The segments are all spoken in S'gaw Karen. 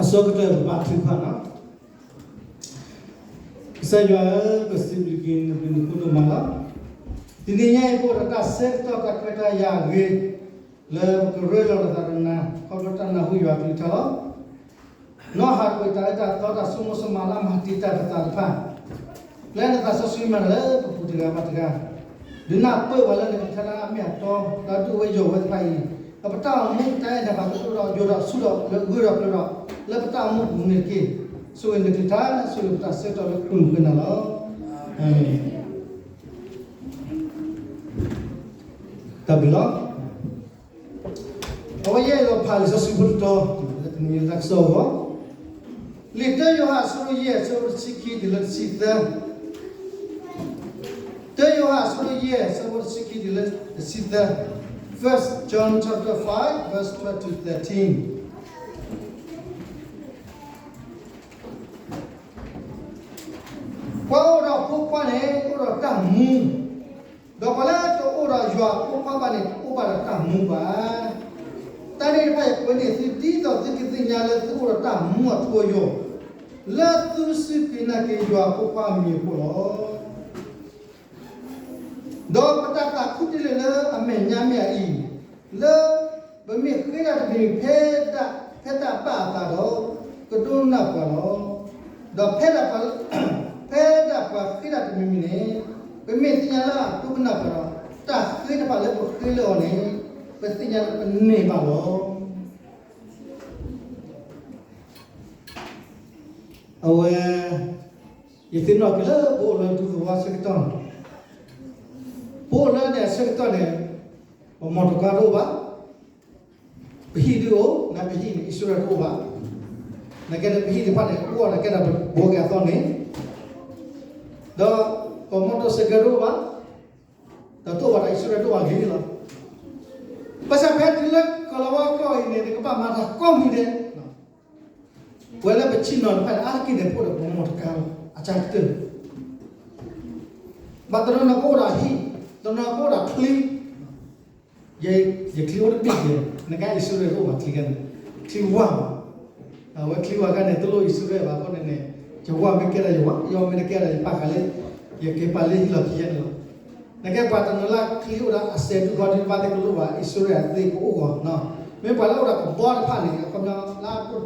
အဆိကတၢၢ်ပဘါထုကဖၣ်လီၤ. ကစၢ်ယွၤဧၢ, ပစံးဘျုးက့ၤနဘျုးနဖှိၣ်ဒိၣ်မးလီၤ. တနံၤညါအံၤ ပအိၣ်ဒီးတၢ်ဆၢကတီၢ်တၢ်ခွဲးတၢ်ယာ်အဂ့ၤ လၢပကရ့လိာ်နသးဒီးနၤ ခီဖျိတၢ်နၢ်ဟူယွၤအကလုၢ်ကထါလီၤ. နီၢ်ဟးကွံာ်တၢ်အၢတၢ်သီတၢ်ဆိကမိၣ်ဆိကမးလၢအမၤတံာ်တာ်ပသးတဖၣ်, လၢနသးစီဆှံမၤတၢ်လၢပပူၤတဂၤဘၣ်တဂၤ, ဒုးနၢ်ပၢၢ်ပှၤလၢနကလုၢ်ကထါလၢအမ့ၢ်အတီ လၢအဒိၣ်ဝဲယိာ်ဝဲတဖၣ်အံၤ, ဒီးပတၢ်အိၣ်မူတၢ်အဲၣ်တၢ်ဘၣ်တအိၣ်ဒီးယိာ်ဒီးဆူၣ်ဒီးလၢဂၢၢ်ဒီးကျၢၤဒီး, လၢပတၢ်အိၣ်မူပူၤန့ၣ်တက့ၢ်. ဆိၣ်ဂ့ၤနကလုၢ်ကထါ, ဆိၣ်ဂ့ၤပတၢ်ဆၢကတီၢ်လၢပမုၢ်ပှဲၤနၤလီၤ. အၤမ့ၣ်. တၢ်ဘျုးလီၤ. အဝဲယအဲၣ်ဒိးဖးလံာ်စီဆှံဖိတတီၤ လၢတနံၤညါတၢ်ကစီၣ်အဂီၢ်, လံာ်တၢယိၤဟၣ်အဆၢဒိၣ်ယဲၢ် အဆၢဖိတဆံခံတုၤလၢတဆံသၢ, တၢယိၤဟၣ်အဆၢဒိၣ်ယဲၢ် အဆၢဖိတဆံခံတုၤလၢတဆံသၢ, First John chapter five, verse twelve to thirteen. ပှၤအိၣ်ဒီးဖိခွါန့ၣ် အိၣ်ဒီးတၢ်မူ, ဒီးပှၤလၢတအိၣ်ဒီးယွၤအဖိခွါဘၣ်န့ၣ် တအိၣ်ဘၣ်ဒီးတၢ်မူဘၣ်. တၢ်န့ၣ်တဖၣ်ယကွဲးန့ၢ်သု ဒ်သိးသုကသ့ၣ်ညါလၢသုအိၣ်ဒီးတၢ်မူအထူအယိာ်, လၢသုစူၢ်က့ၤနာ်က့ၤယွၤအဖိခွါအမံၤအဃိလီၤ. ဒီးပတၢ်သးခူတလ့ၢ်လၢအမဲာ်ညါမ့ၢ်အအံၤ, လၢပမ့ၢ်ဃ့တၢ်တမံၤမံၤ ဖဲဒၣ်ဖဲတၢ်ဘၣ်အသးဒီး ကဒိကနၣ်ပှၤလီၤ. ဒီးဖဲဒၣ်ပှၤ, ဖဲဒၣ်ပှၤဃ့တၢ်တမံၤမံၤန့ၣ်, ပမ့ၢ်သ့ၣ်ညါလၢအဒိကနၣ်ပှၤဒီး, တၢ်ဃ့တဖၣ်လၢပဃ့လၢအီၤန့ၣ်, ပသ့ၣ်ညါလၢပန့ၢ်ဘၣ်လီၤ. အဝဲ, ယသ့ၣ်နီၣ်က့ၤလၢပအိၣ်လၢဒူသဝီဆၢကတီၢ်, ပအိၣ်လၢန့ၣ်အဆၢကတီၢ်န့ၣ်, ပမီၢ်တကါတအိၣ်ဘၣ်, ပဟံၣ်ဒုးအိၣ်, နကဟံၣ်န့ၣ် အံၣ်စရ့လးတအိၣ်ဘၣ်, နကဲဒီးပဟံၣ်တဖၣ်န့ၣ် အိၣ်အီၤနကဲဒီးပဘှီက့ၤအသီန့ၣ်, ဒီးပမီၢ်တစဲးကဲတအိၣ်ဘၣ်, ဒီးတအိၣ်ဘၣ်ဒီးအံၣ်စရ့လးတအိၣ်ဘၣ်ဂ့ၤန့ၣ်လီၤ. ဘၣ်ဆၣ်ဖဲတုၤလၢကီၢ်လီၤဝါကီၢ်အံၤန့ၣ် နကဘၣ်မၤတၢ်ကိးမံၤဒဲး ပှၤလၢပဆ့ၣ်နီၤတဖၣ်န့ၣ် အါတက့ၢ်န့ၣ် ပအိၣ်ဒီးပမီၢ်တကါလီၤ, အကတၢၢ်, ဘၣ်တနီၤနီၤကအိၣ်ဒီးဟံၣ်, တနီၤကအိၣ်ဒီးချံ, ယချံအိၣ်တဘ့ၣ်ယဲ, နကအံၣ်စရ့လးတအိၣ်ဘၣ်ချံခဲန့ၣ်, ချံဝါမး, အဝဲချံဝါခဲန့ၣ် တလိၣ်အံၣ်စရ့လးဘၣ်အဃိန့ၣ်န့ၣ်, ယဝါမ့ၢ်ကဲဒီးယဝါ, ယဝါမ့ၢ်တကဲဒီးယပာ်ဃာ်လၢ, ယက့ၤပာ်လၢဟံၣ်လီၢ်ခံယဲန့ၣ်လီၤ. နကဲပှၤတနီၤလၢချံအိၣ်ဒီးအစဲးဒူၣ်ဃီဒုးဘၣ်သ့ၣ်ကလိၣ်ဘၣ်အံၣ်စရ့လးသ့ၣ်ကအိၣ်ဂီၢ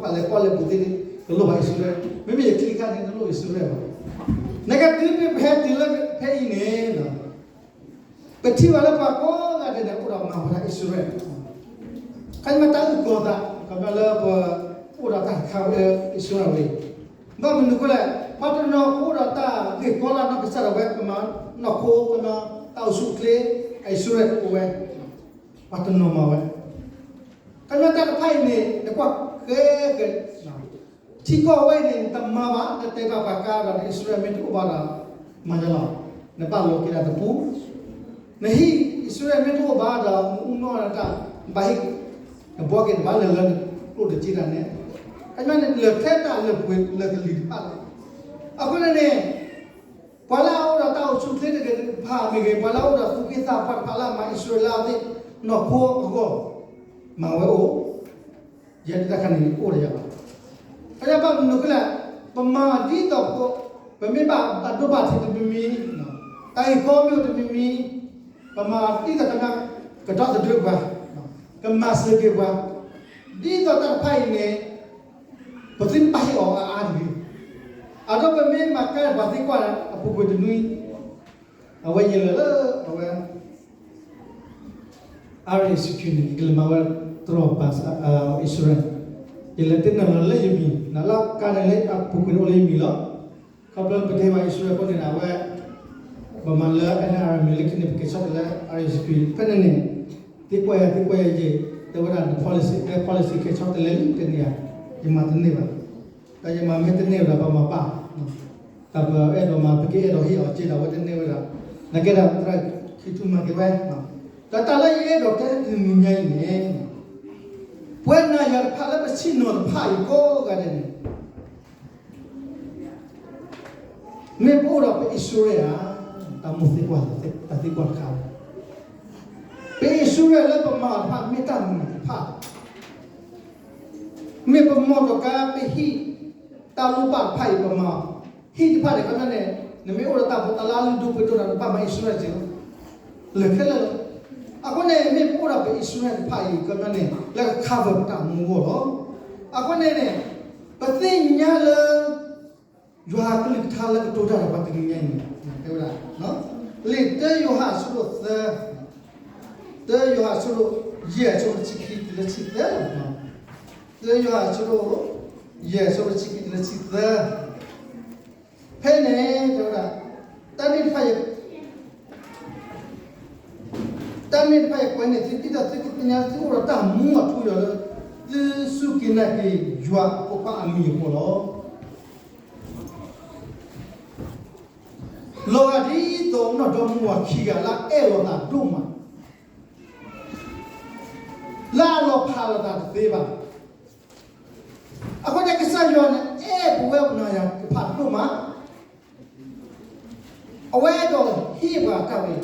်, မ့ၢ်ပှၤလၢအိၣ်ဒီးကဘီတဖၣ်န့ၣ် အခီပညီလၢအအိၣ်တဖၣ်လဲၤကီၢ်လဲၤပူၤသ့ၣ်န့ၣ် ကလိၣ်ဘၣ်အံၣ်စရ့လး, မ့မ့ၢ်ယချံခါန့ၣ် တလိၣ်အံၣ်စရ့လးဘၣ်. နကတုၤမ့ၢ်ပဟဲတုၤလၢဖဲအံၤန့ၣ် ပထံၣ်ဘၣ်လၢပှၤကိးဂၤဒဲးန့ၣ် အိၣ်ဒီးမၤဝဲဒၣ်အံၣ်စရ့လး, ခါမ့ၢ်တၢ်အုၣ်ကီၤသး ခီဖျိလၢပအိၣ်ဒီးတၢ်တခါဝဲလၢအံၣ်စရ့လးဝဲ, ဘၣ်မနုၤအဃိလဲၣ်, ပှၤတနီၤကအိၣ်ဒီးတၢ်ဂ့ၢ်ကီလၢနီၢ်ကစၢ်ဒၣ်ဝဲ ကမၤနီၢ်ခိ ကမၤတၢ်အိၣ်ဆူၣ်အိၣ်ချ့, အံၣ်စရ့လးကအိၣ်ဝဲ, ပှၤတနီၤမၤဝဲ ခီဖျိတၢ်တဖၣ်အံၤန့ၣ် နကွၢ်ဃဲဃဲ, ထံကီၢ်ဝဲအံၤန့ၣ် နတမၤဘၣ်, နတဲဘၣ်ပှၤကါဒီး နအံၣ်စရ့လးမ့ၢ်တအိၣ်ဘၣ်ဒီး မၤယလီၤ, နဘၣ်လီၤက့ၤဒၣ်တပူၤ, နဟံၣ်အံၣ်စရ့လးမ့ၢ်တအိၣ်ဘၣ်ဒီး နအူနီၢ်နတၢ်, နဘၣ်ဟ့ၣ်, နဘှီက့ၤနဘၣ်လၢလၢနကျိၣ်တက့တၢ်န့ၣ်, ခီဖျိန့ၣ် လၢာ်ထဲတၢ်လၢာ်ပှဲၤလၢာ်ကလံၤတဖၣ်လီၤ. အဃိန့ၣ်န့ၣ် ပှၤလၢအအိၣ်ဒီးတၢ်အိၣ်ဆူၣ်အိၣ်ချ့တဂၤတဖၣ်မ့ၢ်ဂ့ၤ, ပှၤလၢအအိၣ်ဒီးသူၣ်က့သးပှၢ်တဖၣ်လၢအမၤအံၣ်စရ့လးအသ့ၣ် နီၢ်ခိအဂီၢ်, မၤဝဲအိၣ်, ယဲဒၣ်တၢ်ခါန့ၣ်အိၣ်ဒီးယၤဘၣ်. ခီဖျိဘၣ်မနုၤအဃိလဲၣ်, ပမၤဒ်သိးဖိ, ပမ့ၢ်ဘၣ်အဒိဘၣ်ထံးတမံၤမံၤ, တၢ်ဂ့ၢ်ကီမ့ၢ်အိၣ်တမံၤမံၤ, ပမၤဒ်သိးကမၤကဒီသဒၢပှၤ, ကမၤစၢၤက့ၤပှၤ, ဒ်သိးတၢ်တဖၣ်အံၤန့ၣ် ပသုတဘၣ်ဟ့ၣ်အီၤအါအါတဂ့ၤ. အဒိပမ့ၢ်မၤကဲပှၤသံကွၢ်အပူၤကွံာ်တနွံ, အဝဲယလဲၤလၢ အဝဲ အါရ့ၣ်စူၣ်ခၠူၣ်န့ၣ် ယကလဲၤမၤဝဲတြီၢ်ပာ်အံၣ်စရ့လး, ယလဲၤတ့ၢ်နုာ်လီၤလၢယမံၤ, နလၢကါန့ၣ်လၢအပူၤကွံာ်န့ၣ်အိၣ်လၢယမံၤလီၤ. ခီဖျိပတဲဘၣ်အံၣ်စရ့လးအဃိန့ၣ် အဝဲ ပမၤလၢ NRM လၢခံန့ၣ် ပကဲဆီတလဲ အါရ့ၣ်စူၣ်ခၠူၣ် ဖဲန့ၣ်န့ၣ်, သံကွၢ်ယၤ သံကွၢ်ယၤယဲၢ်, တဲဝဲဒၣ်န policy, န policy ကဲဆီတလဲလံ တနံၤဧါ, ယမၤတန့ၢ်ဘၣ်, ဒီးယမၤမ့ၢ်တန့ၢ်ဝဲဒၣ် ပမၤဘၣ်, တၢ်ပအဲၣ်ဒိးမၤ ပကအဲၣ်ဒိးဟ့ၣ်အီၤစ့ဒီး အဝဲတန့ၢ်ဝဲဒၣ်, နကဲဒၣ်သရၣ်ခံထူၣ်မၤက့ၤဝဲ, ဒီးတၢ်လၢယအဲၣ်ဒိးတဲတနံၤညါအံၤန့ၣ်, ပဝဲနၤယၤတဖၣ်လၢပဆ့ၣ်နီၤတဖၣ်အံၤကိးဂၤဒဲးန့ၣ် မ့ၢ်ပအိၣ်ဒီးပအံၣ်စရ့လးဧါ, တၢ်မိၣ်သံကွၢ်, တၢ်သံကွၢ်တခါလီၤ. ပအံၣ်စရ့လးလၢပမၤတဖၣ် မ့ၢ်တၢ်မနုၤတဖၣ်, မ့ၢ်ပမီၢ်ထီၣ်ကါပဟံၣ် တၢ်လိၣ်ဘၣ်တဖၣ်အံၤပမၤ, ဟံၣ်တဖၣ်န့ၣ် ခီပညီန့ၣ် နမ့ၢ်အိၣ်ဒီးတၢ်ဖိတၢ်လါလုၢ်ဒိၣ်ပှ့ၤဒိၣ်ဒီး နဘၣ်မၤ insurance လၢာ်ခဲလၢာ်လီၤ. အဃိန့ၣ် မ့ၢ်ပအိၣ်ဒီးပ insurance တဖၣ်အံၤ ခီပညီန့ၣ် လၢက cover ပတၢ်မူအဂီၢ်လီၤ. အဃိန့ၣ်န့ၣ် ပသ့ၣ်ညါလၢ ယွၤအကလုၢ်ကထါလၢကတိၤတၢ်ဒီးပှၤတနံၤညါအံၤန့ၣ် တဲဝဲဒၣ် လံာ်တၢယိၤဟၣ်အဆၢဒိၣ်သၢ, တၢယိၤဟၣ်အဆၢဒိၣ်ယဲၢ် အဆၢဖိတဆံခံတုၤလၢတဆံသၢလီၤ. တၢယိၤဟၣ်အဆၢဒိၣ်ယဲၢ် အဆၢဖိတဆံခံတုၤလၢတဆံသၢ, ဖဲန့ၣ် တဲဝဲဒၣ် တၢ်န့ၣ်တဖၣ် တၢ်န့ၣ်တဖၣ်ယကွဲးန့ၢ်သု ဒ်သိးသုကသ့ၣ်ညါသုအိၣ်ဒီးတၢ်မူအထူအယိာ်လၢ သုစူၢ်က့ၤနာ်က့ၤယွၤအဖိခွါအမံၤအဃိလီၤ. လီၤဂာ်ဒ်သိးနီၢ်ဒီမါဝၤခံဂၤလၢအအဲၣ်လိာ်သးဒိၣ်မး, လၢအလီၤဖးလိာ်သးတသ့ဘၣ်. အဃိန့ၣ် ကစၢ်ယွၤန့ၣ် အဲၣ်ပဝဲပနၤယၤတဖၣ်ဒိၣ်မး, အဝဲအဲၣ်ဒိးဟ့ၣ်ပှၤတၢ်ဝဲ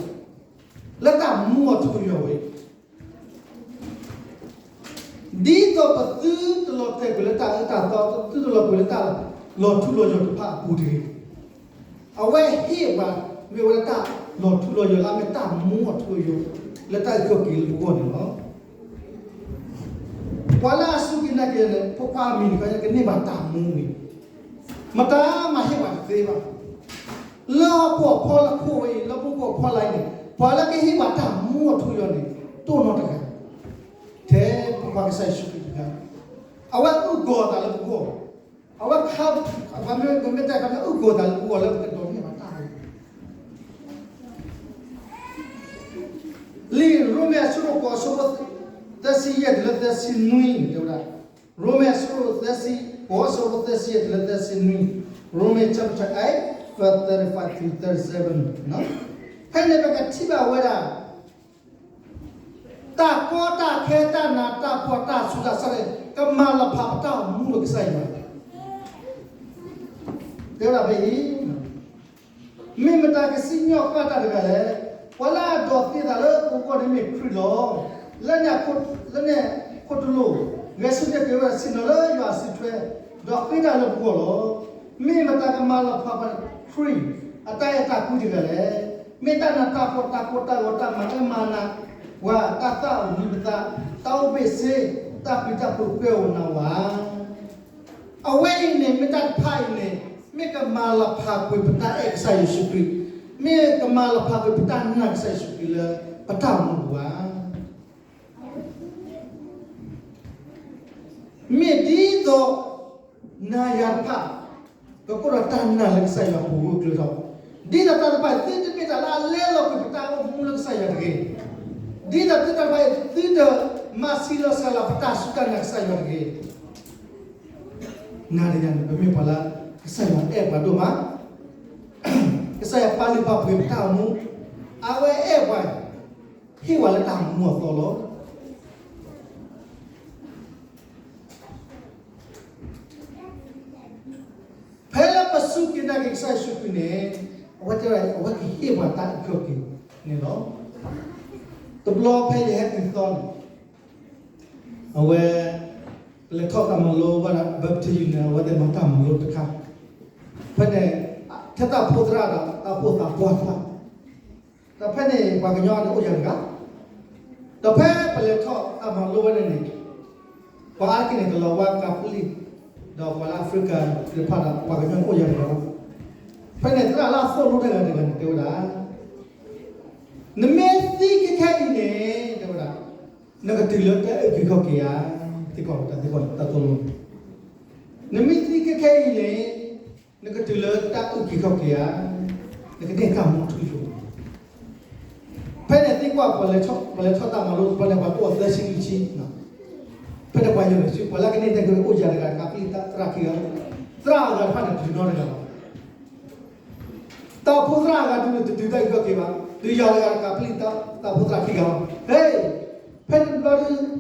လၢတၢ်မူအထူအယိာ်ဝဲ ဒ်သိးပသုတလီၤတဲာ်ကွံာ်လၢတၢ်အၢတၢ်သီ, သုတလီၤကွံာ်လၢတၢ်လီၤထူလီၤယိာ်တဖၣ်အပူၤတဂ့ၤ. အဝဲဟ့ၣ်ပှၤ မ့ၢ်ဝဲဒၣ်တၢ်လီၤထူလီၤယိာ်လၢအမ့ၢ်တၢ်မူအထူအယိာ် လၢတၢ်အုၣ်က့ၤခီၣ်က့ၤလၢပဂီၢ်န့ၣ်လီၤ. ပှၤလၢအစူၢ်က့ၤနာ်က့ၤန့ၣ် ဖိခွါအမံၤန့ၣ် ကန့ၢ်ဘၣ်တၢ်မူန့ၣ် မတၤမၤဟ့ၣ်ပှၤတသ့ဘၣ်. လၢဟီၣ်ခိၣ်အဖီလာ်ခိၣ်ဝဲအံၤ လၢပူၤကွံာ်အဖီလာ်အံၤန့ၣ် ပှၤလၢကဟ့ၣ်ပှၤတၢ်မူအထူအယိာ်န့ၣ် တအိၣ်နီတဂၤ ထဲပဖိခွါကစၢ်ယ့ၣ်ၡူးခရံာ်တဂၤ. အဝဲအုၣ်ကီၤအသးလၢပဂီၢ်, အဝဲခါ, ပမ့ၢ်တဲခါန့ၣ် အုၣ်ကီၤအသးလၢပဂီၢ်လၢပကဒိးန့ၢ်ဘၣ်တၢ် လံာ်ရိမ့ၤအဆၢဒိၣ်ဃိး အဆၢဖိသၢဆံယဲၢ်တုၤလၢသၢဆံနွံန့ၣ် တဲဝဲဒၣ်, ရိမ့ၤအဆၢဒိၣ်သၢဆံဃိး အဆၢဖိသၢဆံယဲၢ်တုၤလၢသၢဆံနွံ, Romans chapter eight, verse thirty-five to thirty-seven. ဖဲန့ၣ်ပကထံၣ်ဘၣ်ဝဲဒၣ် တၢ်ကီတၢ်ခဲ တၢ်နးတၢ်ဖှီၣ် တၢ်ဆူးတၢ်ဆါန့ၣ် ကမၤလီၤဖးပတၢ်အိၣ်မူလၢကစၢ်ယွၤ တဲဝဲဒၣ်ဖဲအံၤ, မ့ၢ်မတၤကစံၣ်ညီၣ်ကွၢ်တၢ်တဂၤလဲၣ်. ပှၤလၢအဒိးသံအသးလၢပဂီၢ်န့ၣ်မ့ၢ်ခရံာ်လီၤ. လၢန့ၣ်အခိၣ်, လၢန့ၣ်အခိၣ်တလိၣ်, ဂဲၤဆၢထၢၣ်က့ၤဝဲဒၣ်ဆ့ၣ်နီၤလၢယွၤအစုထွဲ, ဒီးဃ့တၢ်လၢပဂီၢ်လီၤ. မ့ၢ်မတၤကမၤလီၤဖးပှၤခရံာ်အတၢ်အဲၣ်တၢ်ကွံတဂၤလဲၣ်. မ့ၢ်တၢ်နးတၢ်ဖှီၣ် တၢ်ကိၢ်တၢ်ဂီၤ တၢ်မၤအၢမၤနး, ပှၤတၢ်သၣ်အုးနံၤပသး, တၢ်အိၣ်ဘ့ၣ်ဆ့, တၢ်ပျံၤတၢ်ဖုး ပှဲၤအိၣ်နးဝး အဝဲအံၤန့ၣ် မ့ၢ်တၢ်တဖၣ်အံၤန့ၣ် မ့ၢ်ကမၤလီၤဖးကွံာ်ပတၢ်အဲၣ်ကစၢ်ယ့ၣ်ၡူးခရံာ်, မ့ၢ်ကမၤလီၤဖးကွံာ်ပတၢ်နာ်ကစၢ်ယ့ၣ်ၡူးခရံာ်လၢပတၢ်အိၣ်မူပူၤဧါ. မ့ၢ်ဒ်သိး နၤယၤတဖၣ် ပကအိၣ်ဒီးတၢ်နာ်လၢကစၢ်ယွၤပူၤဂၢၢ်ကျၢၤထီၣ်, ဒ်သိးတၢ်တဖၣ် သုတမ့ၢ်တၢ်လၢအလဲလိာ်ကွံာ်ပတၢ်အိၣ်မူလၢကစၢ်ယွၤတဂ့ၤ, ဒ်သိးသုတၢ်တဖၣ်အံၤ သုတမၤဆံးလီၤစှၤလီၤပတၢ်စူၢ်တၢ်နာ်ကစၢ်ယွၤတဂ့ၤ. နၤဒီးယၤန့ၣ် ပမ့ၢ်ပှၤလၢ ကစၢ်ယွၤအဲၣ်ပှၤဒိၣ်မး, ကစၢ်ယွၤပာ်လုၢ်ပာ်ပှ့ၤပတၢ်အိၣ်မူ, အဝဲအဲၣ်ပှၤ, ဟ့ၣ်ပှၤလၢတၢ်မူအသီလီၤ. ဖဲလၢပစူၢ်က့ၤနာ်က့ၤကစၢ်ယ့ၣ်ၡူးခရံာ်န့ၣ် အဝဲတဲဝဲ အဝဲကဟ့ၣ်ပှၤတၢ်အုၣ်က့ၤခီၣ်က့ၤန့ၣ်လီၤ. တဘျီဖဲယဟဲတုၤသီန့ၣ် အဝဲ ပလဲၤထီၣ်တၢ်မၤလိဘၣ်ဒီး Baptist Union န့ၣ် အဝဲသ့ၣ်မၤတၢ်မၤလိတခါ, ဖဲန့ၣ် ထဲတၢ်အိၣ်ဖှိၣ်သရၣ်ဒီး တၢ်အိၣ်ဖှိၣ်သးပှၢ်တဖၣ်, ဒီးဖဲန့ၣ် ပှၤကညီန့ၣ်အိၣ်ယၤတဂၤ, ဒီးဖဲပလဲၤထီၣ်တၢ်မၤလိဝဲန့ၣ်န့ၣ် ပှၤအါတက့ၢ်န့ၣ် ကလီၤဝါကၤပလံၣ်, ဒီးပှၤလၢ Africa သ့ၣ်တဖၣ်ဒီး ပှၤကညီန့ၣ်အိၣ်ယၤတဂၤလီၤ. ဖဲန့ၣ် သရၣ်လၢအသိၣ်လိတဂၤတဂၤန့ၣ် တဲဝဲဒၣ် နမ့ၢ်သံခဲခဲအံၤန့ၣ် တဲဝဲဒၣ် နကတုၤလၢတၢ်အုၣ်က့ၤခီၣ်က့ၤဧါ, သံကွၢ်ဝဲတၢ်သံကွၢ်တၢ်သိၣ်လိန့ၣ်, နမ့ၢ်သံခဲခဲအံၤန့ၣ် နကတုၤလၢတၢ်အုၣ်က့ၤခီၣ်က့ၤဧါ, နကန့ၢ်တၢ်မူထူယိာ်. ဖဲန့ၣ်သံကွၢ် ပှၤလဲၤထီၣ်တၢ်မၤလိတဘျီန့ၣ် ပှၤကအိၣ်သၢဆံလွံၢ်ဆံ, ဖဲန့ၣ်ပှၤယိၤန့ၣ်ဆူ ပှၤလၢကန့ၢ်တၢ်အုၣ်က့ၤခီၣ်က့ၤအိၣ်ယၤတဂၤ ကၤပလံၣ်သရၣ်ခံဂၤ, သရၣ်အဂၤတဖၣ်န့ၣ် တုၤနီတဂၤလီၤ. တၢ်အိၣ်ဖှိၣ်သရၣ်အဂၤဒုးန့ၣ် တတုၤတၢ်အုၣ်က့ၤခီၣ်က့ၤဘၣ်, တုၤယၤတဂၤ ကၤပလံၣ်သရၣ်, တၢ်အိၣ်ဖှိၣ်သရၣ်ခံဂၤလီၤ. ဟဲ, ဖဲန့ၣ်တဘျီဒုး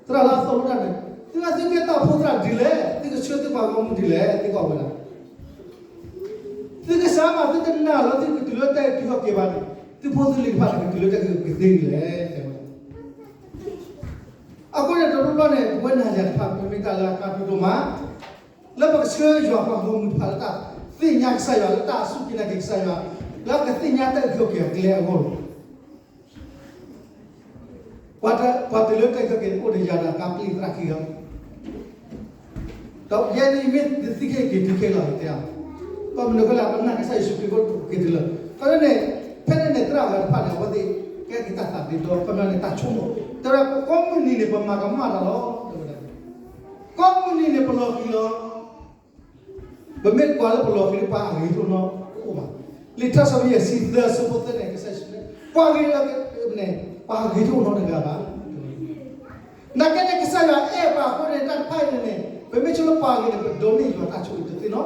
သရၣ်လၢအသိၣ်လိတၢ်န့ၣ် သုဝဲသုကဲတၢ်အိၣ်ဖှိၣ်သရၣ်ဒ်လဲၣ်, သုကဆှၢသုပှၤဂီၢ်မုၢ်ဒ်လဲၣ်, သံကွၢ်ဝဲဒၣ် သုကစၢ်မး သုတနာ်လၢသုကတုၤလၢတၢ်အုၣ်က့ၤခီၣ်က့ၤဘၣ်န့ၣ် သုဖိသုလံၤတဖၣ်န့ၣ် ကတုၤလၢတၢ်အုၣ်က့ၤခီၣ်က့ၤသ့ဒ်လဲၣ်, တဲဝဲဒၣ်. အဃိန့ၣ်တဘျီဘျီန့ၣ် ပဝဲနၤယၤတဖၣ် ပမ့ၢ်တၢ်လၢအကါဒိၣ်ဒိၣ်မး လၢပကဆှၢယွၤပှၤဂီၢ်မုၢ်တဖၣ်လၢတၢ်သ့ၣ်ညါကစၢ်ယွၤ လၢတၢ်စူၢ်က့ၤနာ်က့ၤကစၢ်ယွၤ လၢကသ့ၣ်ညါတၢ်အုၣ်က့ၤခီၣ်က့ၤအကျဲအဂီၢ်လီၤ. ပှၤတ, ပှၤတလၢတၢ်အုၣ်က့ၤခီၣ်က့ၤအိၣ်ဒီးယၤဒီးကါပျံၤသရၣ်ခံဂၤ ဒီးယဲဒၣ်အံၤမ့ၢ်တသံခဲက့ၤတုၤခဲလီၤတဲအီၤ, ဘၣ်မနုၤအဃိလဲၣ် ပနာ်ကစၢ်ယ့ၣ်ၡူးခရံာ်အိၣ်က့ၤတုၤလၢ, ခီဖျိန့ၣ်, ဖဲန့ၣ်န့ၣ် သရၣ်ဂၤတဖၣ်န့ၣ် အဝဲသ့ၣ်ကဲက့ၤတၢ်သးဒ့ဒီ ခီဖျိန့ၣ် တၢ်ဆိကမိၣ်, တဲဝဲကိးမုၢ်နံၤန့ၣ် ပမၤကမၣ်တၢ်လီၤ, ကိးမုၢ်နံၤန့ၣ် ပလီၤဃံၤလီၤ ပမ့ၢ်ကွၢ်လၢပလီၤဃံၤလၢပှၤအဂ့ၤတအိၣ်နီတအိၣ်ဘၣ်. လံာ်ထါစံးထီၣ်ပတြၢၤယဲၢ်ဆံသၢအဆၢဖိသၢန့ၣ် ကစၢ်ယ့ၣ်ၡူးန့ၣ် ပှၤဂ့ၤန့ၣ်, ပှၤဂ့ၤတအိၣ်နီတဂၤဘၣ်. နာ်က့န့ၣ် ကစၢ်ယွၤအဲၣ်ပှၤအဃိန့ၣ် တၢ်တဖၣ်အံၤန့ၣ်န့ၣ် ပမ့ၢ်ဆိလၢပှၤဂ့ၤန့ၣ် ပဒိးန့ၢ်ယွၤတၢ်ဆိၣ်ဂ့ၤတသ့နီတဘျီဘၣ်.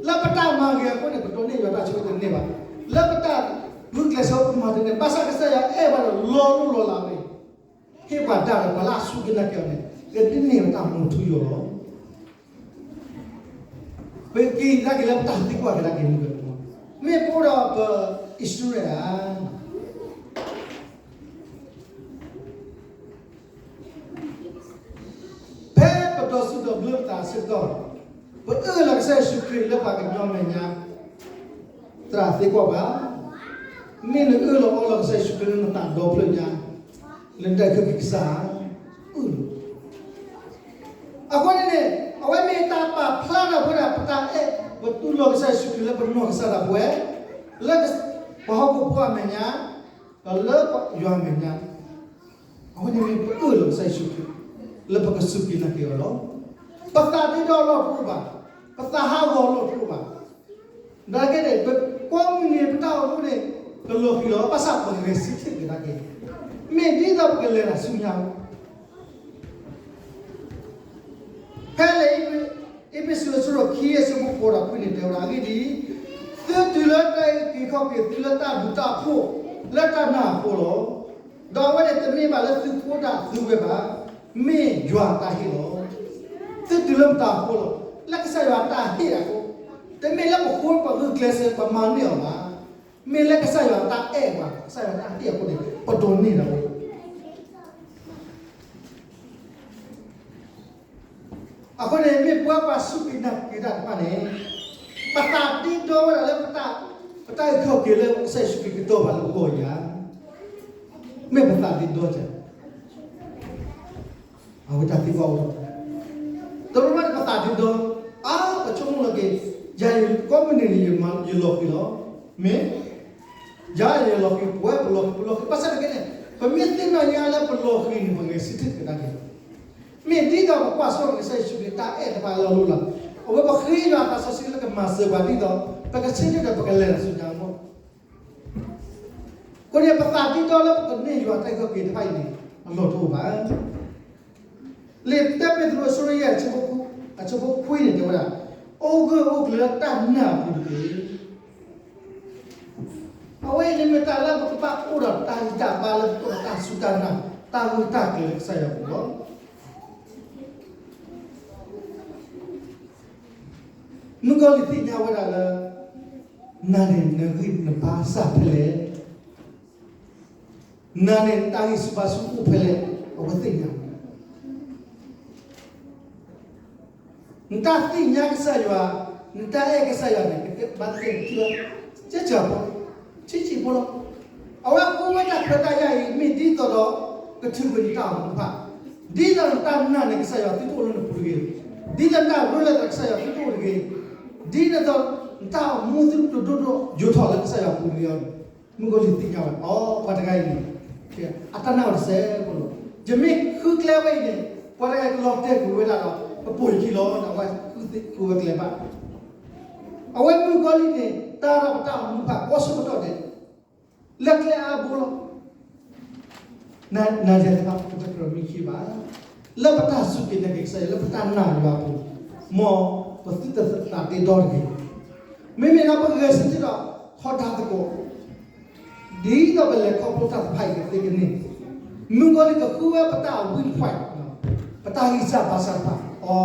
လၢပတၢ်မၤဂ့ၤအဃိန့ၣ် ပဒိးန့ၢ်ယွၤတၢ်ဆိၣ်ဂ့ၤတန့ၢ်ဘၣ်. လၢပတၢ်ဂုာ်ကျဲးစၢးပမၤတန့ၢ် ဘၣ်ဆၣ်ကစၢ်ယွၤအဲၣ်ပှၤဒီးလီၤလိၢ်လီၤလးဝဲ ဟ့ၣ်ပှၤဒၣ်ဒီးပှၤလၢအစူၢ်က့ၤနာ်က့ၤအီၤန့ၣ် ကဒ်န့ၣ်တၢ်မူထူယိာ်လီၤ. ပက့ၤကဒါက့ၤလၢပတၢ်သံကွၢ်ကဒါက့ၤမုၢ်ကမီၤ, မ့ၢ်ပအိၣ်ဒီးပအံၣ်စရ့လးဧါ ဖဲပဒီးစူးဒီးဘျၢပသးအဆၢကတီၢ်, ပအၢၣ်လီၤကစၢ်ယ့ၣ်ၡူးခရံာ်လၢပှၤကညီမဲာ်ညါ, သရၣ်သံကွၢ်ဘၣ်, မ့ၢ်နအၢၣ်လီၤအီလီၤကစၢ်ယ့ၣ်ၡူးခရံာ်လၢနသးဒီဖျၢၣ်ညါ, လၢနတၢ်အုၣ်က့ၤခီၣ်က့ၤကစၢ်ဧါ, အၢၣ်လီၤ အဃိန့ၣ်န့ၣ် အဝဲမ့ၢ်တၢ်ပာ်ဖျါထီၣ်ဝဲဒၣ်ပတၢ်အဲၣ်, ပတူၢ်လိာ်ကစၢ်ယ့ၣ်ၡူးခရံာ်လၢပနီၢ်ကစၢ်ဒၣ်ပဝဲ, လၢပှၤဟီၣ်ခိၣ်ဖိအမဲာ်ညါ, ဒီးလၢယွၤအမဲာ်ညါ, အဝဲန့ၣ်မ့ၢ်ပအၢၣ်လီၤကစၢ်ယ့ၣ်ၡူးခရံာ် လၢပကစူၢ်က့ၤနာ်က့ၤအီၤလီၤ. ပသးဒ့ဒီအလီၢ်တအိၣ်ဘၣ်, ပသးဟးဂီၤအလီၢ်တအိၣ်ဘၣ်. နာ်က့န့ၣ် ပကိးမုၢ်နံၤပတၢ်အိၣ်မူန့ၣ် ကလီၤဃံၤလီၤ ဘၣ်ဆၣ်ပဂဲၤဆၢထၢၣ်က့ၤနာ်က့ၤ, မ့ၢ်ဒ်သိးပကလဲၤတၢ်ဆူညါ ဖဲလၢ အ့းဖ့းစူးအဆၢဒိၣ်ခံအဆၢဖိဃိးဒီးခွံန့ၣ်တဲဝဲဒၣ်အဂ့ၢ်ဒ်အံၤ, သုတုၤလၢတၢ်အုၣ်က့ၤခီၣ်က့ၤသုလၢ တၢ်ဘျုးတၢ်ဖှိၣ်လၢတၢ်နာ်အဃိလီၤ. ဒီးအဝဲန့ၣ်တမ့ၢ်ဘၣ်လၢသုဃိတၢ်သုဝဲဘၣ်, မ့ၢ်ယွၤအတၢ်ဟ့ၣ်လီၤ. သုတုၤလၢမတၤအဃိလီၤ, လၢကစၢ်ယွၤအတၢ်ဟ့ၣ်အဃိ, တမ့ၢ်လၢပဃိပဂုာ်ကျဲးစၢးပမၤန့ၢ်အီၤဘၣ်, မ့ၢ်လၢကစၢ်ယွၤအတၢ်အဲၣ်ပှၤ ကစၢ်ယွၤအတၢ်ဟ့ၣ်အဃိန့ၣ် ပဒိးန့ၢ်ဒၣ်ဝဲ အဃိန့ၣ် မ့ၢ်ပှၤပှၤစူၢ်က့ၤနာ်က့ၤတၢ်တဖၣ်န့ၣ်, ပသးဒ့ဒီဝဲဒၣ်လၢ ပတၢ်အုၣ်က့ၤခီၣ်က့ၤလၢ ကစၢ်ယ့ၣ်ၡူးခရံာ်ကတီၤပှၤလၢပဂီၢ်ဧါ, မ့ၢ်ပသးဒ့ဒီဧါ, အဝဲတၢ်သံကွၢ်အိၣ်ထီၣ်, တဘျီဘျီန့ၣ်ပသးဒ့ဒီ, အါ ပဆိကမိၣ်လီၤက့ၤ, ယၤယကိးမုၢ်နံၤန့ၣ် ယလီၤဃံၤလီၤ, မ့ၢ် ယၤယလီၤဃံၤ ပဝဲပလီၤဃံၤ ပလီၤဃံၤ ဘၣ်ဆၣ်သနာ်က့န့ၣ် ပမ့ၢ်သ့ၣ်နီၣ်ညါလၢပလီၤဃံၤန့ၣ် ပဂဲၤဆၢထၢၣ်ကဒါက့ၤ, မ့ၢ်ဒ်သိးပကွၢ်စိကစၢ်ယ့ၣ်ၡူးခရံာ်တၢ်အဲၣ်တဖၣ်လီၤလိၢ်လီၤ, အဝဲပဃ့ယွၤသးစီဆှံလၢကမၤစၢၤပှၤဒ်သိး ပကဆၢထၢၣ်ဒီးပကလဲၤတၢ်ဆူညါအဂီၢ်, အဃိန့ၣ် ပသးဒ့ဒီလၢပကန့ၢ်ယွၤတၢ်အုၣ်က့ၤခီၣ်က့ၤတဖၣ်အံၤန့ၣ် အလီၢ်တအိၣ်ဘၣ်. လံာ်တၢပ့းတရူးအဆၢဒိၣ်ယဲၢ် အဆၢဖိခွံန့ၣ်တဲဝဲဒၣ်, အိၣ်ဂၢၢ်အိၣ်ကျၢၤလၢတၢ်နာ်အပူၤတက့ၢ်. အဝဲအံၤန့ၣ်မ့ၢ်တၢ်လၢပကဘၣ်အိၣ်ဒီးတၢ်ဂံၢ်တၢ်ဘါလၢပအိၣ်ဒီးတၢ်စူၢ်တၢ်နာ် တၢ်ဂၢၢ်တၢ်ကျၢၤလၢကစၢ်ယွၤအပူၤလီၤ. မုၣ်ကီၤလံၢ်သ့ၣ်ညါဝဲဒၣ်လၢ နၤန့ၣ် နဂံၢ်နဘါစၢ်ဖဲလဲၣ်, နၤန့ၣ် နတၢ်ဂံၢ်ဆူၣ်ဘါဆူၣ်အိၣ်ဖဲလဲၣ်, အဝဲသ့ၣ်ညါဝဲဒၣ် နတၢ်သ့ၣ်ညါကစၢ်ယွၤ, နတၢ်အဲၣ်ကစၢ်ယွၤန့ၣ် ကဘၣ်သ့ၣ်ညါ ကဲကၢဖိ, ဆံးဆံးဖိလီၤ. အဝဲဃုဝဲတၢ်ခွဲးတၢ်ယာ်အံၤ မ့ၢ်ဒ်သိးဒီး ကထုးကွံာ်နတၢ်အိၣ်မူတဖၣ်, ဒ်သိးနတၢ်နာ်န့ၣ် ကစၢ်ယွၤသုတအိၣ်လၢနပူၤတဂ့ၤ, ဒ်သိးနတၢ်ရ့လိာ်သး ကစၢ်ယွၤသုတအိၣ်တဂ့ၤ, ဒ်သိးနတၢ်အိၣ်မူသုတဒိၣ်ဒိၣ်ယိာ်ထီၣ်လၢကစၢ်ယွၤပူၤတဂ့ၤအီၤန့ၣ်, မုၣ်ကီၤလံၢ်သ့ၣ်ညါဝဲ, အိ ပှၤတဂၤအံၤန့ၣ် အတၢ်နာ်အိၣ်တစဲးဖိလီၤ. ယမ့ၢ်ဃုကျဲဝဲအံၤန့ၣ် ပှၤတဂၤအံၤကလီၤတဲာ်ကွံာ်ဝဲဒၣ်ဒီး ပပိာ်ယခံလီၤ ဒီးအဝဲဃုဝဲကျဲဘၣ်. အဝဲမုၣ်ကီၤလံၢ်န့ၣ် တၢ်ဒီးပတၢ်အိၣ်မူတဖၣ်ကိးဆၢကတီၢ်ဒဲး လၢကျဲအါဘိလီၤ. နၤယၤတဖၣ် ပတကြၢးမံခ့ဘၣ်. လၢပတၢ်စူၢ်က့ၤနာ်က့ၤကစၢ်ယွၤ လၢပတၢ်နာ်ယွၤအပူၤ, မ်ပသုတသးဒ့ဒီတဂ့ၤ. မ့မ့ၢ်လၢပဂဲၤဆၢထၢၣ်ဒီးထီဒါသကိး ဒ်သိးပလဲၤခီဖျိတၢ်တဖၣ်အံၤကသ့ကန့ၢ်, မုၣ်ကီၤလံၢ်ကဃုဝဲပတၢ်အဝံတဖၣ်, ပတၢ်ဂံၢ်စၢ်ဘါစၢ်တဖၣ်, အိ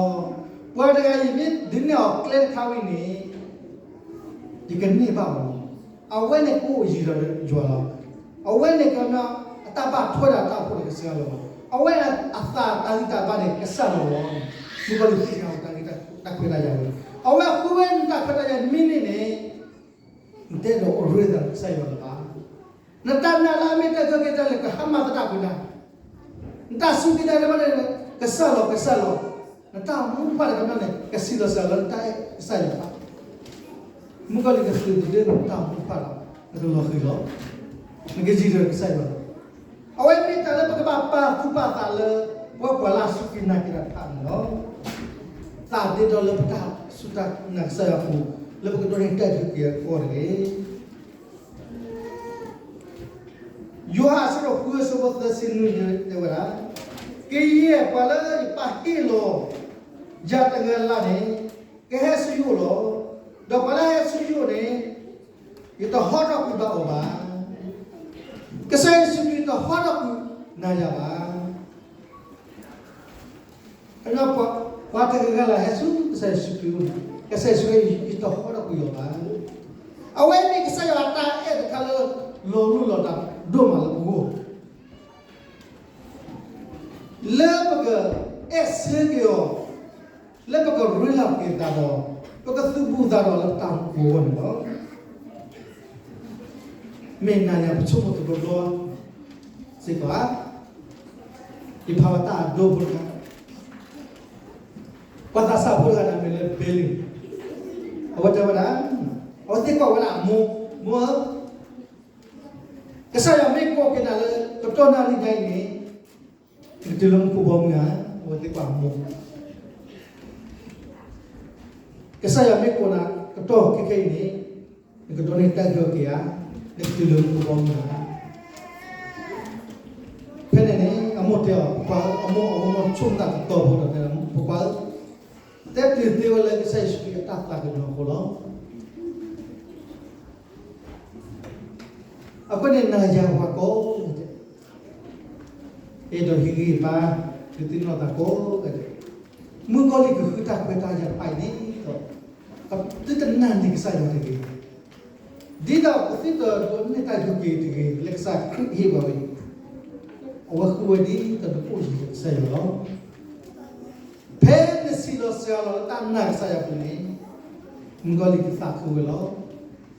ပှၤတဂၤအံၤ မ့ၢ်ဒုးနဲၣ်အီၤကျဲတခါဝဲန့ၣ် ယကန့ၢ်ဘၣ်အီၤလီၤ. အဝဲန့ၣ်ကအိၣ်ယံၤဒီးယွၤလီၤ. အဝဲန့ၣ်က အတၢ်ဘၣ်ထွဲဒီးတၢ်အိၣ်ဖှိၣ်ဒီးကစၢ်ယွၤလီၤ. အဝဲအသးတၢ်ဂံၢ်တၢ်ဘါန့ၣ် ကစၢ်လီၤလီၤ. မုၣ်ကီၤလံၢ်သ့ၣ်ညါအီၤတၢ်ဂံၢ်တၢ်ခွဲးတၢ်ယာ်ဝဲ, အဝဲဃုဝဲနတၢ်ခွဲးတၢ်ယာ်မ့ၢ်န့ၢ်န့ၣ်, နတအဲၣ်ဒိးအိၣ်ရ့သးဒီးကစၢ်ယွၤလၢၤဘၣ်. နတၢ်နာ်လၢအမ့ၢ်တၢ်အုၣ်က့ၤခီၣ်က့ၤတၢ်လဲၣ် ကဟါမၢ်သတးပှဲၤနၤ, နတၢ်စူၢ်က့ၤနာ်က့ၤတၢ်န့ၣ် ကစၢ်လီၤ ကစၢ်လီၤ. နတၢ်အိၣ်မူတဖၣ်တခီပညီန့ၣ် ကစံးလီၤစှၤလၢနတၢ်အဲၣ်ကစၢ်ယွၤဘၣ်. မုၣ်ကီၤလံၢ်ကသုးတဒၢနတၢ်အိၣ်မူတဖၣ်ဒီး နကလီၤဃံၤလီၤ, နကယံၤဒီးကစၢ်ယွၤလီၤ. အဝဲမ့ၢ်တၢ်လၢပကဘၣ်ပာ်သူၣ်ပာ်သးလၢ ပဝဲပှၤလၢအစူၢ်က့ၤနာ်က့ၤတၢ်တဖၣ်န့ၣ်လီၤ. သးဒ့ဒီလၢပတၢ်စူၢ်တၢ်နာ်ကစၢ်ယွၤအပူၤ လၢပကဒိးန့ၢ်တၢ်အုၣ်က့ၤခီၣ်က့ၤအဂီၢ်တဂ့ၤ. ယိၤဟၣ်အဆၢဒိၣ်ဃုအဆၢဖိသၢဆံနွံတဲဝဲဒၣ်, ကယဲၢ်ပှၤလၢယပာ်ဟ့ၣ်လီၤယၤတဂၤလၢ်လၢ်န့ၣ်, ကဟဲဆူယအိၣ်လီၤ. ဒီးပှၤလၢအဟဲဆူယအိၣ်န့ၣ်, ယတဟီထီၣ်ကွံာ်ဘၣ်အီၤဘၣ်. ကစၢ်ယ့ၣ်ၡူးခရံာ်တဟီထီၣ်ကွံာ်နၤယၤဘၣ်. ပှၤတဂၤလၢ်လၢ်ဟဲဆူကစၢ်ယ့ၣ်ၡူးခရံာ်အအိၣ်န့ၣ်, ကစၢ်ယ့ၣ်ၡူးခရံာ် ယတဟီထီၣ်ကွံာ်အီၤဘၣ်. အဝဲမ့ၢ်ကစၢ်ယွၤအတၢ်အဲၣ်တခါလၢ လီၤလိၢ်လီၤဒိၣ်မးလၢပဂီၢ်, လၢပကအဲၣ်ဆၢက့ၤအီၤ, လၢပကရ့လိာ်က့ၤသးဒီး ပကသုးဘူးသးဒီးလၢပတၢ်အိၣ်မူအဂီၢ်န့ၣ်လီၤ. မ့ၢ်နၤယၤပဆိကမိၣ်တဘျီဘျီစ့ၢ်ကီးဧါ, ယဖးဝဲတၢ်အဒိဖိတခါ, ပှၤသးစၢ်ဖိတဂၤန့ၣ်မ့ၢ်လၢ Billy, အဝဲတဲဝဲဒၣ်, အဝဲသံကွၢ်ဝဲဒၣ်အမိၢ်, မိၢ်ဧၢ, ကစၢ်ယွၤမ့ၢ်ကိးက့ၤနၤလၢကတီၢ်နၣ်ရံၣ်ဒ်အံၤန့ၣ်, နကတုၤလၢမူခိၣ်ဘီမုၢ်ဧါ. အဝဲသံကွၢ်အမိၢ်, ကစၢ်ယွၤမ့ၢ်ကိးနၤကတီၢ်ခဲခဲအံၤန့ၣ်, နကဒိးန့ၢ်တၢ်အုၣ်က့ၤခီၣ်က့ၤဧါ, နကတုၤလၢမူခိၣ်ဘီမုၢ်ဧါ. ဖဲန့ၣ်န့ၣ် အမိၢ်တဲအီၤ, ပှၤအမိၢ်အဝဲမိၢ်ဆိကမိၣ်တၢ်တတီဖိဒီးတဲ, ပှၤဧၢ, တဲတုၤသ့ဝဲလၢကစၢ်ယ့ၣ်ၡူးခရံာ်အတၢ်သးကညီၤအဃိလီၤ. အဃိန့ၣ်နၤယၤပှၤကိးဂၤဒဲး, အဲၣ်ဒိးဟ့ၣ်ဂံၢ်ဟ့ၣ်ဘါ, ဒုးသ့ၣ်နီၣ်သးကိးဂၤဒဲး, မုၣ်ကီၤလံၢ်ကဃုတၢ်ခွဲးတၢ်ယာ်တဖၣ်အံၤဒ်သိး သုတနာ်န့ၢ်ကစၢ်ယွၤတဂ့ၤ, ဒ်သိးပသုတဒိးန့ၢ်တၢ်အုၣ်က့ၤခီၣ်က့ၤတဂ့ၤ, လၢကစၢ်ခရံာ်ဟ့ၣ်ပှၤဝဲအံၤ, အဝဲဃုဝဲဒ်သိးနအိၣ်ယံၤဒီးကစၢ်ယွၤလီၤ. ဖဲနစံးလီၤစှၤလီၤလၢတၢ်နာ်ကစၢ်ယွၤအပူၤန့ၣ်, မုၣ်ကီၤလံၢ်ကသးခုဝဲလီၤ.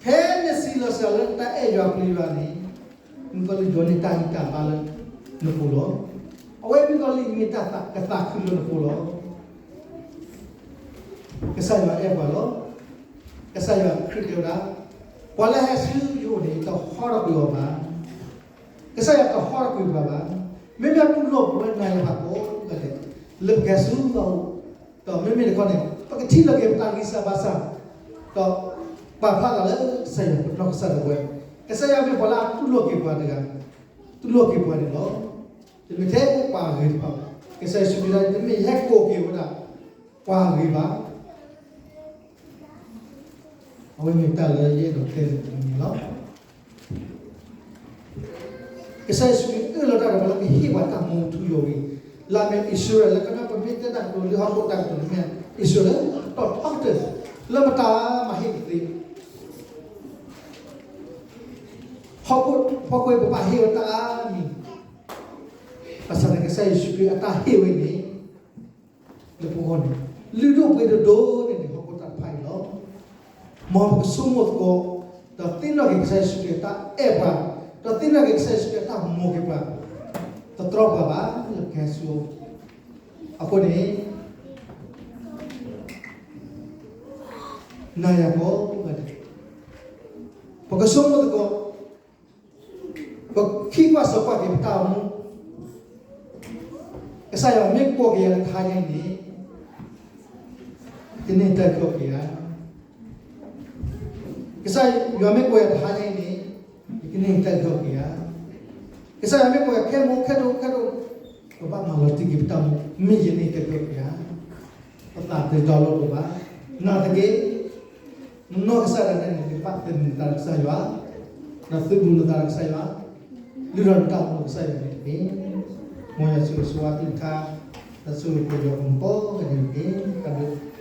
ဖဲနစံးလီၤစှၤလီၤလၢတၢ်အဲၣ်ယွၤပျံၤယွၤန့ၣ်, မုၣ်ကီၤလံၢ်ဒိးန့ၢ်တၢ်ဂံၢ်တၢ်ဘါလၢနပူၤလီၤ. အဝဲမုၣ်ကီၤလံၢ်မ့ၢ်တၢ်ကသးခုလၢနပူၤလီၤ. ကစၢ်ယွၤအဲၣ်ပှၤလီၤ. ကစၢ်ယွၤခရံာ်တဲဝဲဒၣ်, ပှၤလၢဟဲဆူယအိၣ်န့ၣ် တဟီထီၣ်ကွံာ်အီၤဘၣ်. ကစၢ်ယွၤတဟီထီၣ်ကွံာ်ပှၤဘၣ်. မ့မ့ၢ်တူၢ်လိာ်ပဝဲနၤယၤပှၤကိးဂၤဒဲး, လၢပကဲဆူအအိၣ်, ဒီးမ့မ့ၢ်တခီန့ၣ် ပကထံၣ်လိာ်က့ၤပတၢ်ဂံၢ်စၢ်ဘါစၢ်, ဒီးပာ်ဖျါသးလၢကစၢ်ယွၤပနီၢ်ကစၢ်ဒၣ်ဝဲ, ကစၢ်ယွၤမ့ၢ်ပှၤလၢအတူၢ်လိာ်က့ၤပှၤတဂၤ, တူၢ်လိာ်က့ၤပှၤန့ၣ်လီၤ. တမ့ၢ်ထဲပှၤအဂ့ၤတဖၣ်ဘၣ်. ကစၢ်ယ့ၣ်ၡူးခရံာ်ဒၣ် တမ့ၢ်ယဟဲကိးက့ၤဝဲဒၣ်ပှၤအဂ့ၤဘၣ်. အဝဲမ့ၢ်တၢ်လၢယအဲၣ်ဒိးတဲန့ၣ်တမံၤန့ၣ်လီၤ. ကစၢ်ယ့ၣ်ၡူးခရံာ်အၢၣ်လီၤတၢ်ဒီးပှၤလၢကဟ့ၣ်ပှၤတၢ်မူထူယိာ်ဝံၤ, လၢအမ့ၢ်အံၣ်စရ့လး လၢကဒီးပမ့ၢ်တဲတၢ်ကတိၤလၢဟီၣ်ခိၣ်တၢ်ကတိၤန့ၣ်မ့ၢ် အံၣ်စရ့လးလၢအတီၢ်ထီကတၢၢ် လၢမတၤမၤဟ့ၣ်တသ့ ဟီၣ်ခိၣ်ဖီခိၣ်အံၤပဘၣ်ဟ့ၣ်ဝဲတၢ်အါမံၤ, ဘၣ်ဆၣ်န့ၣ်ကစၢ်ယ့ၣ်ၡူးခရံာ်အတၢ်ဟ့ၣ်ဝဲန့ၣ် လၢပဂီၢ်န့ၣ် လုၢ်ဒိၣ်ပှ့ၤဒိၣ်ဒိၣ်န့ၢ်ဒံးဟီၣ်ခိၣ်တၢ်တဖၣ်အံၤလီၤ. မ်ပကဆိကမိၣ်သကိး, ဒီးသ့ၣ်နီၣ်က့ၤကစၢ်ယ့ၣ်ၡူးခရံာ်အတၢ်အဲၣ်ပှၤ, ဒီးသ့ၣ်နီၣ်က့ၤကစၢ်ယ့ၣ်ၡူးခရံာ်အတၢ်မၤက့ၤပှၤ, တတြီပှၤဘၣ်လၢကဟဲဆူအအိၣ်. အဃိန့ၣ် နၤယၤကိးဂၤဒဲး, ပကဆိကမိၣ်သကိး, ပခံကွၢ်စိးကွၢ်က့ၤပတၢ်အိၣ်မူ, ကစၢ်ယွၤမ့ၢ်ကိးက့ၤယၤတခါညါအံၤန့ၣ်, ယကန့ၢ်တၢ်အုၣ်က့ၤခီၣ်က့ၤဧါ. ကစၢ်ယွၤမ့ၢ်ကိးယၤတဟါညါအံၤန့ၣ်, ယကန့ၢ်တၢ်အုၣ်က့ၤခီၣ်က့ၤဧါ. ကစၢ်ယွၤမ့ၢ်ကိးယၤခဲမိၣ်ခဲဒိၣ်ခဲဒိၣ်, ပဘၣ်မၤလီၤတံၢ်က့ၤပတၢ်အိၣ်မူ, မ့ၢ်ယန့ၢ်တၢ်အုၣ်က့ၤခီၣ်က့ၤဧါ. ပသးတဒီလိာ်တအိၣ်ဘၣ်. နာ်သက့ နနီၢ်ကစၢ်ဒၣ်နဲန့ၣ် နကဘၣ်သန့ၤနသးဒီးကစၢ်ယွၤ, ဒီးသုးဘူးနသးဒီးကစၢ်ယွၤ, လုၢ်ထီၣ်နတၢ်အိၣ်မူဒီးကစၢ်ယွၤန့ၣ်တက့ၢ်. မ်ယွၤဆိၣ်ဂ့ၤဆိၣ်ဝါသုတခါ, ဒီးဆိၣ်ဂ့ၤပှၤကညီကိးဂၤဒဲးန့ၣ်တက့ၢ်. တၢ်ဘျုး